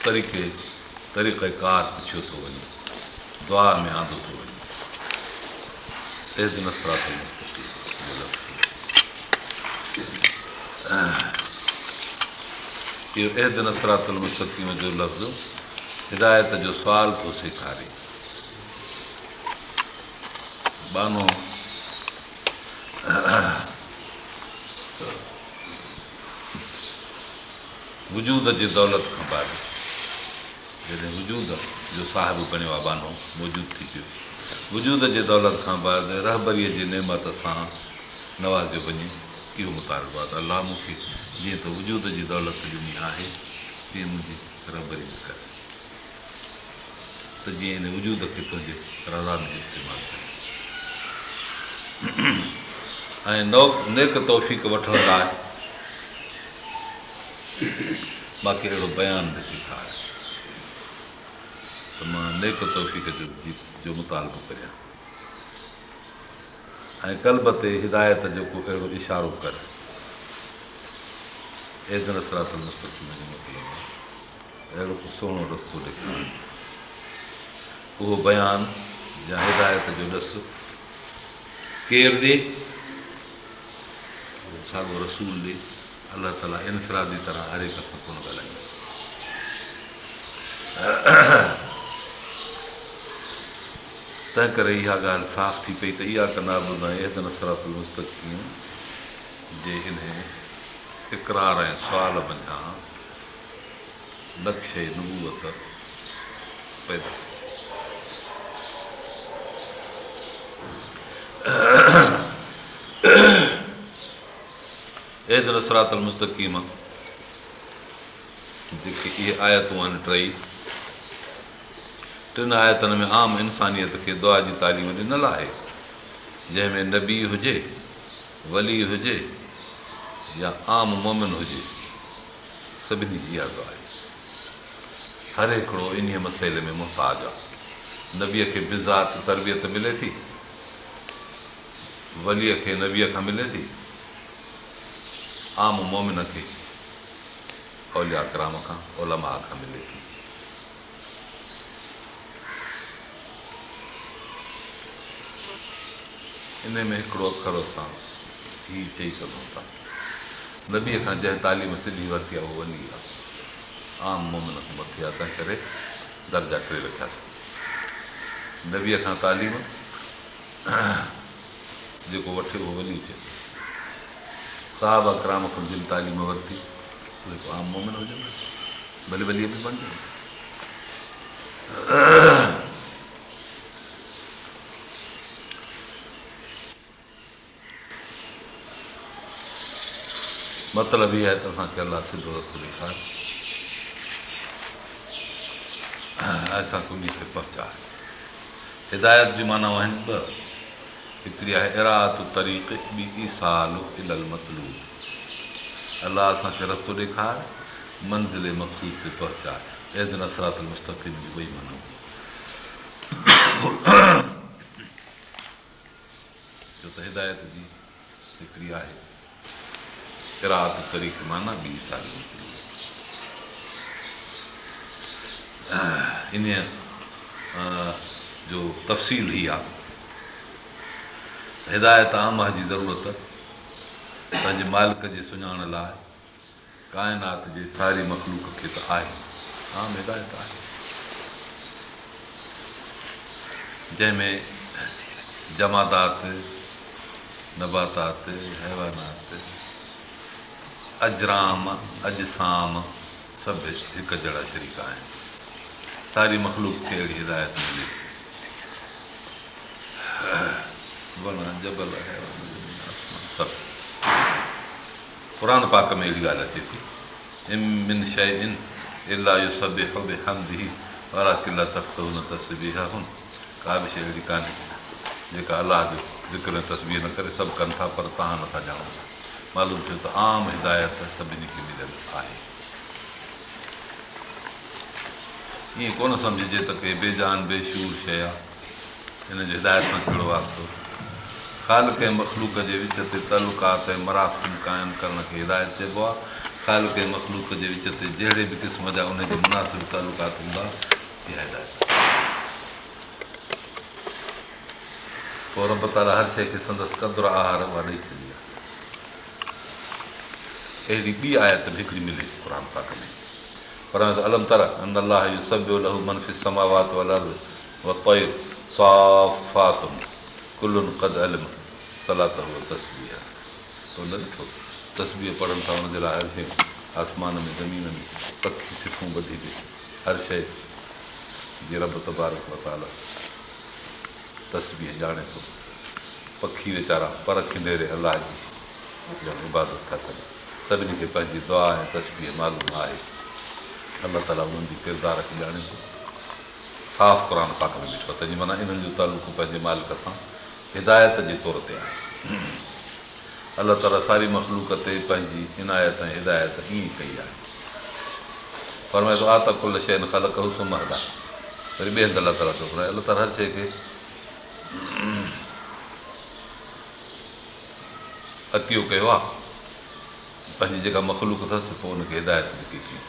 طريقي طريقه ڪار پڇيو ٿو وڃي، دعا ۾ آندو ٿو وڃي. اهدنا الصراط المستقيم جو لفظ اهو اهدنا الصراط المستقيم جو لفظ هدايت جو سوال ٿو سيکاري. ٻانهو وجود جي دولت کان بعد جڏهن وجود جو صاحب بڻيو آ ٻانهو موجود ٿي پيو. وجود جي دولت کان بعد رهبريء جي نعمت سان نوازيو وڃي اهو مطالبو آ ته الله مون کي جيئن تو وجود جي دولت ڏني آهي تيئن منهنجي رهبري به ڪر ته جيئن ان وجود کي تنهنجي رضا ۾ استعمال ڪريان ۽ نيڪ توفيق وٺڻ لاء مان کي اهڙو بيان به سيکار ته مان نيڪ توفيق جو مطالبو ڪريان ۽ قلب تي هدايت جو ڪو اهڙو اشارو ڪر. اهدنا الصراط المستقيم جو مطلب آهي ته اهڙو ڪو سهڻو رستو ڏيکار. اهو بيان يا هدايت جو ڏس ڪير ڏي؟ اهو ساڳو رسول ڏي. الله تعاليٰ انفرادي طرح هر هڪ سان ڪونه ڳالهائيندو. تنهنڪري اها ڳالهه صاف ٿي پئي ته اياڪ نعبد ۽ اهدنا الصراط المستقيم جي انهي اقرار ۽ سوال منجهان نقش نبوت پيدا ٿي. اهدنا الصراط المستقيم جيڪي اهي آيتون آهن ٽئي، ٽن آيتن ۾ عام انسانيت کي دعا جي تعليم ڏنل آهي، جنهن ۾ نبي هجي، ولي هجي يا عام مؤمن هجي، سڀني جي اها دعا آهي. هر هڪڙو انهيء مسئلي ۾ محتاج آهي. نبيء کي بذات تربيت ملي ٿي، وليء کي نبيء کان ملي ٿي، عام مؤمن کي اولياء ڪرام کان، علماء کان ملي ٿي. انهي ۾ هڪڙو اکر اسان هي چئي سگهون ٿا، نبيء کان جنهن تعليم سڌي ورتي آهي اهو ولي آهي، عام مؤمن کان مٿي آهي، تنهنڪري درجا ٽي رکياسين. نبيء کان تعليم جيڪو وٺي اهو ولي چئبو. صحابه ڪرام کان جن تعليم ورتي اهي به عام مؤمن هجن ها، ڀلي ولي به بڻجن. مطلب هي آهي ته اسان کي الله سڌو رستو ڏيکار ۽ اسان کي انهي تي پهچاء. هدايت جون معنائون آهن ٻه، هڪڙي آهي اراءة الطريق ٻي ايصال الي المطلوب. الله اسان کي رستو ڏيکار، منزل مقصود تي پهچاء. اهدنا الصراط المستقيم جون ٻئي معنائون. ڇو ته هدايت جي هڪڙي آهي اراءة الطريق معنيٰ ٻي ايصال المطلوب. انهيء جو تفصيل هي آهي ته هدايت عامه جي ضرورت پنهنجي مالڪ جي سڃاڻ لاء ڪائنات جي ساري مخلوق کي ته آهي، عام هدايت آهي، جنهن ۾ جمادات، نباتات، حيوانات، اجرام، اجسام سڀ هڪ جهڙا شريڪ آهن. ساري مخلوق کي اهڙي هدايت ملي ٿي. وڻ، جبل، حيوان، زمين، آسمان سڀ. قرآن پاڪ ۾ اهڙي ڳالهه اچي ٿي، ان من شيء الا يسبح بحمده ولڪن لا تفقهون تسبيحهم ڪا به شيء اهڙي ڪانهي جيڪا الله جو ذڪر ۽ تسبيح نه ڪري، سڀ ڪن ٿا پر توهان نٿا ڄاڻو. معلوم ٿيو ته عام هدايت سڀني کي مليل آهي. ائين ڪونه سمجهجي ته ڪي بي جان بي شعور شيء آ. ان جو هدايت سان ڪهڙو واسطو؟ خالق ۽ مخلوق جي وچ تي تعلقات ۽ مراسم قائم ڪرڻ کي هدايت چئبو آهي. خالق ۽ مخلوق جي وچ تي جهڙي به قسم جا انهي جي مناسب تعلقات هوندا، اها هدايت آهي. پوء رب تعاليٰ هر شيء کي سندس قدر آهر اها ڏئي ڇڏي آهي. اهڙي ٻي آيت به هڪڙي ملي ٿي قرآن پاڪ ۾. فرمائي ٿو الم تر ان الله يسبح له من في السماوات والارض والطير صافات ڪل قد علم صلاته وتسبيحه تو نه ڏٺو تسبيح پڙهن ٿا ان جي لاء هر شيء آسمان ۾ زمين ۾ پکي صفون ٻڌي به هر شيء جي رب تبارڪ وتعاليٰ تسبيح ڄاڻي ٿو پکي ويچارا پر کنڊيري الله جي ڄڻ عبادت ٿا ڪن. سڀني کي پنهنجي دعا ۽ تسبيح معلوم آهي. الله تعاليٰ انهن جي ڪردار کي ڄاڻي ٿو. صاف قرآن پاڪ ۾ بيٺو آهي تنهن جي معنيٰ انهن جو تعلق پنهنجي مالڪ سان هدايت جي طور تي آهي. الله تعاليٰ ساري مخلوق تي پنهنجي عنايت ۽ هدايت ائين ڪئي آهي. فرمائي ٿو اعطيٰ ڪل شيء خلقه ثم هديٰ وري ٻئي هنڌ الله تعاليٰ ٿو فرمائي الله تعاليٰ هر شيء کي عطيو ڪيو آهي، پنهنجي جيڪا مخلوق اٿس پوء ان کي هدايت به ڪئي اٿئي،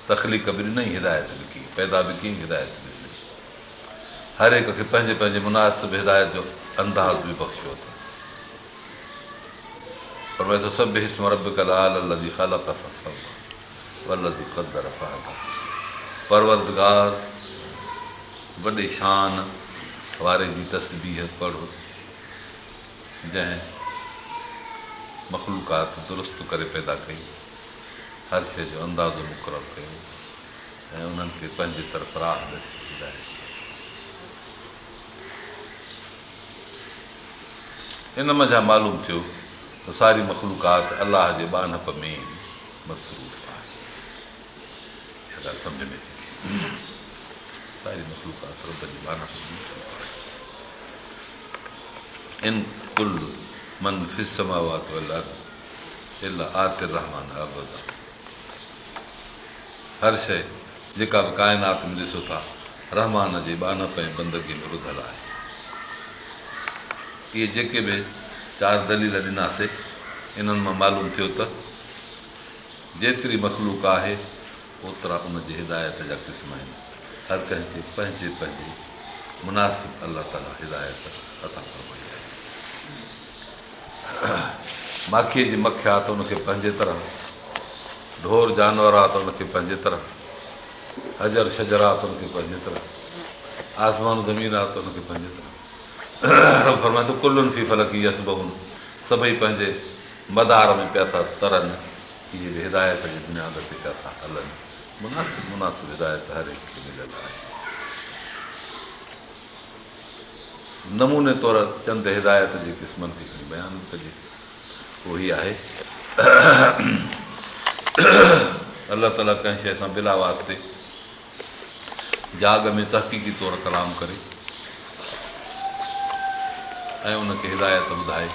تخليق به ڏنائين هدايت به ڪئي، پيدا به ڪيائين هدايت به ڏنائين، هر هڪ کي پنهنجي پنهنجي مناسب هدايت جو انداز به بخشيو اٿس. فرمائي ٿو سبح اسم ربک الاعلي الذي خلق فسوي والذي قدر فهدي پروردگار وڏي شان واري جي تسبيح پڙهه. جنهن مخلوقات درست ڪري پيدا ڪئي، هر شيء جو اندازو مقرر ڪيو ۽ انهن کي پنهنجي طرف راهه ڏسي هدايت ڪئي. ان منجهان معلوم ٿيو ته ساري مخلوقات الله جي ٻانهپ ۾ مصروف آهي. اها ڳالهه سمجهه ۾ اچي ٿي. ساري مخلوقات رب جي ٻانهپ ۾ مصروف آهي. ان ڪل من في السماوات والارض الا آتي الرحمان عبدا هر شيء جيڪا به ڪائنات ۾ ڏسو ٿا رحمان جي ٻانهپ ۽ بندگي ۾ رڌل آهي. اهي جيڪي به چار دليل ڏناسي انهن مان معلوم ٿيو ته جيتري مخلوق آهي اوترا ان جي هدايت جا قسم آهن. هر ڪنهن کي پنهنجي پنهنجي مناسب الله تعاليٰ هدايت عطا فرمائي آهي. ماکيء جي مک آ ته ان کي پنهنجي طرح، ڍور جانور آ ته ان کي پنهنجي طرح، حجر شجر آ ته ان کي پنهنجي طرح، آسمان زمين آ ته ان کي پنهنجي طرح. رب فرمائي ٿو ڪل في فلڪ يسبحون سڀئي پنهنجي مدار ۾ پيا ٿا ترن، اهي به هدايت جي بنياد تي پيا ٿا هلن. مناسب مناسب هدايت هر هڪ کي مليل آهي. نموني طور چند هدايت جي قسمن کي کڻي بيان به ڪجي اهو هي آهي الله تعاليٰ ڪنهن شيء سان بلا واسطي جاڳ ۾ تحقيقي طور ڪلام ڪري ۽ ان کي هدايت ٻڌائي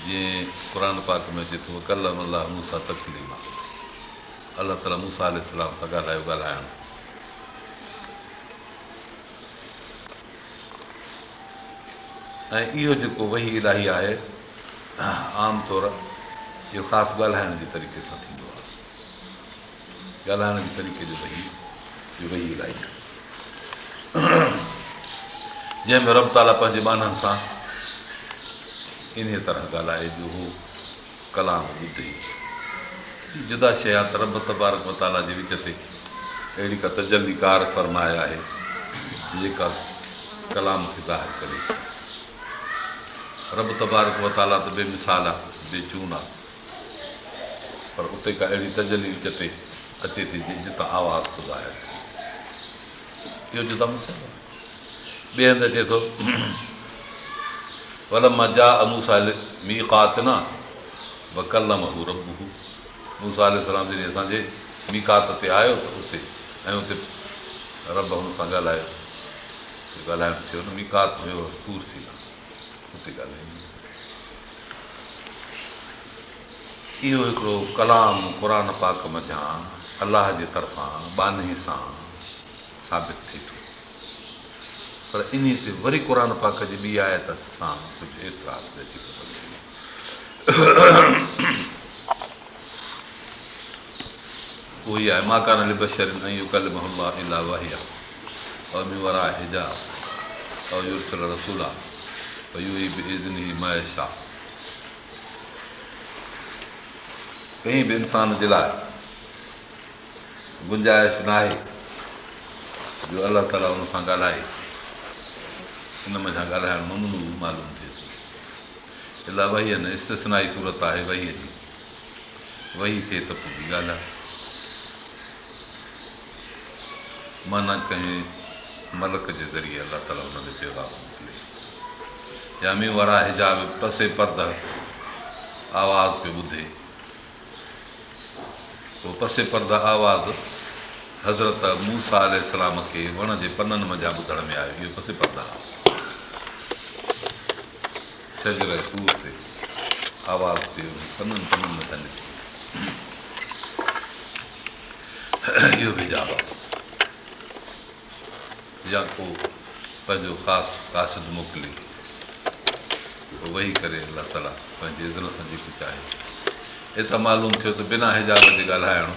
جيئن قرآن پاڪ ۾ اچي ٿو وڪلم الله موسيٰ تڪليما الله تعاليٰ موسيٰ عليه السلام سان ڳالهايو ڳالهائڻ ۽ اهو جيڪو وحي الاهي آهي عام طور اهو خاص ڳالهائڻ جي طريقي سان ٿيندو آهي ڳالهائڻ جي طريقي جو وحي اهو وحي الاهي آهي جنهن ۾ رب تعاليٰ پنهنجي ٻانهن سان انهيء طرح ڳالهائي جو هو ڪلام ٻڌي. هي جدا شيء آهي ته رب تبارڪ و تعاليٰ جي وچ تي اهڙي ڪا تجلي ڪار فرما آهي جيڪا ڪلام کي ظاهر ڪري ٿي. رب تبارڪ و تعاليٰ ته بي مثال آهي، بي چون آهي پر اتي ڪا اهڙي تجلي وچ تي اچي ٿي جتان آواز ٿو ظاهر ٿئي. اهو جدا مسئلو آهي. ٻئي هنڌ اچي ٿو ولما جاء موسيٰ لميقاتنا وڪلمه ربه موسيٰ عليه السلام جڏهن اسان جي ميقات تي آيو ته اتي ۽ اتي رب هن سان ڳالهايو ڳالهائڻ ٿيو نه ميقات هيو طور سينا اتي ڳالهايو اهو هڪڙو ڪلام قرآن پاڪ منجهان الله جي طرفان ٻانهي سان ثابت ٿئي ٿو پر انهي تي وري قرآن پاڪ جي ٻي آيت سان ڪجهه اعتراض به اچي ٿو سگهي. اهو ئي آهي، ما ڪان لبشر ان يڪلمه الله الا وحيا او من وراء حجاب او يرسل رسولا فيوحي باذنه ما يشاء. ڪنهن به انسان جي لاء گنجائش ناهي جو الله تعاليٰ ان سان ڳالهائي، ان منجهان ڳالهائڻ ممنوع معلوم ٿئي ٿو. الا وحيا استثنائي صورت آهي وحي جي. وحي ٿئي ته پوء ٻي ڳالهه آهي. معنيٰ ڪنهن ملڪ جي ذريعي الله تعاليٰ ان ڏي پيغام موڪلي يا من وراء حجاب پس پرده آواز پيو ٻڌي. پوء پس پرده آواز حضرت موسيٰ عليه السلام کي وڻ جي پنن منجهان ٻڌڻ ۾ آيو. اهو پس پرده آهي. شجره طور تي آواز پيو انهن پنن پنن منجهان نڪتو. اهو به حجاب آهي. يا ڪو پنهنجو خاص قاصد موڪلي پوء وحي ڪري الله تعاليٰ پنهنجي اذن سان جيڪو چاهي. هتان معلوم ٿيو ته بنا حجاب جي ڳالهائڻ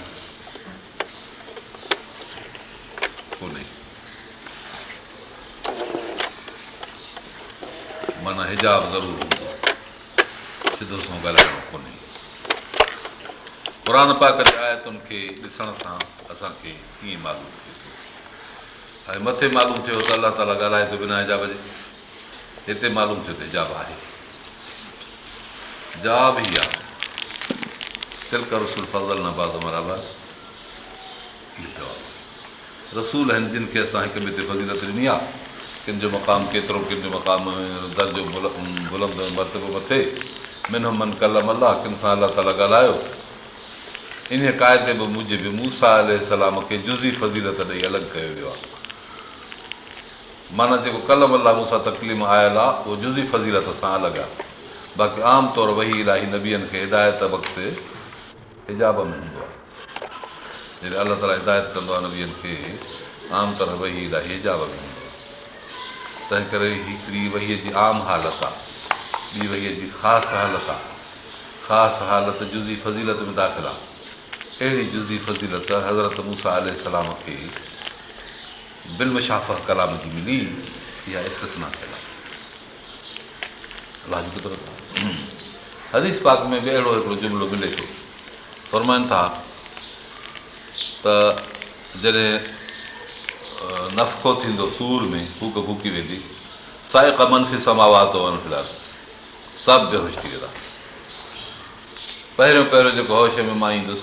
ڪونهي. معنيٰ حجاب ضرور هوندو، سڌو سنئون ڳالهائڻو ڪونهي. قرآن پاڪ جي آيتن کي ڏسڻ سان اسان کي ائين معلوم ٿئي ٿو. هاڻي مٿي معلوم ٿيو ته الله تعاليٰ ڳالهائي ٿو بنا حجاب جي، هتي معلوم ٿيو ته حجاب آهي. جواب هي آهي، تلڪ الرسل فضلنا بعضهم علي بعض، اهو جواب آهي. رسول آهن جن کي اسان هڪ ٻئي تي فضيلت ڏني آهي، ڪن جو مقام ڪيترو، ڪن جو مقام ۽ درجو بلند ۽ مرتبو مٿي، منهم من ڪلم الله ڪن سان الله تعاليٰ ڳالهايو. انهيء قاعدي به موجب موسيٰ عليه السلام کي جزئي فضيلت ڏئي الڳ ڪيو ويو آهي. معنيٰ جيڪو ڪلم الله موسيٰ تڪليما آيل آهي اهو جزئي فضيلت سان الڳ آهي. باقي عام طور وحي الاهي نبين کي هدايت وقت حجاب ۾ هوندو آهي. جڏهن الله تعاليٰ هدايت ڪندو آهي نبين کي عام طرح وحي الاهي حجاب ۾ هوندو آهي. تنهنڪري هڪڙي وحي جي عام حالت آهي، ٻي وحي جي خاص حالت آهي. خاص حالت جزئي فضيلت ۾ داخل آهي. اهڙي جزئي فضيلت حضرت موسيٰ عليه السلام کي بالمشافهه ڪلام جي ملي، اها استثنا ٿيل آهي. الله جي قدرت آهي. حديث پاڪ ۾ به اهڙو هڪڙو جملو ملي ٿو. فرمائن ٿا ته جڏهن نفخو ٿيندو صور ۾ ڦوڪ ڦوڪي ويندي، صعق من في السماوات ومن في الارض سڀ بيهوش ٿي ويندا. پهريون پهريون جيڪو هوش ۾ مان ايندس،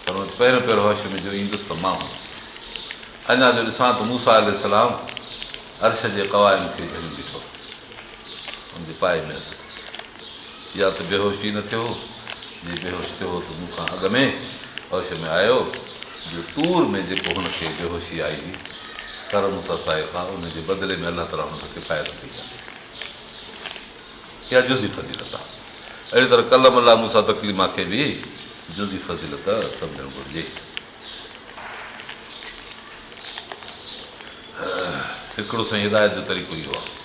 فرمائن ٿا پهريون پهريون هوش ۾ جو ايندس ته مان هوندس. اڃا جو ڏسان ته موسيٰ عليه السلام عرش جي قوائم کي جهليون بيٺو آهي. ان جي پائي ۾ هٿ اٿس. يا ته بيهوش ئي نه ٿيو هو، جي بيهوش ٿيو هو ته مون کان اڳ ۾ هوش ۾ آيو، جو طور ۾ جيڪو هن کي بيهوشي آئي هئي، خر موسيٰ صعقا، ان جي بدلي ۾ الله تعاليٰ هن کي ڪفايت ڪئي آهي. اها جزئي فضيلت آهي. اهڙي طرح ڪلم الله موسيٰ تڪليما کي به جزئي فضيلت سمجهڻ گهرجي. هڪڙو سائين هدايت جو طريقو اهو آهي.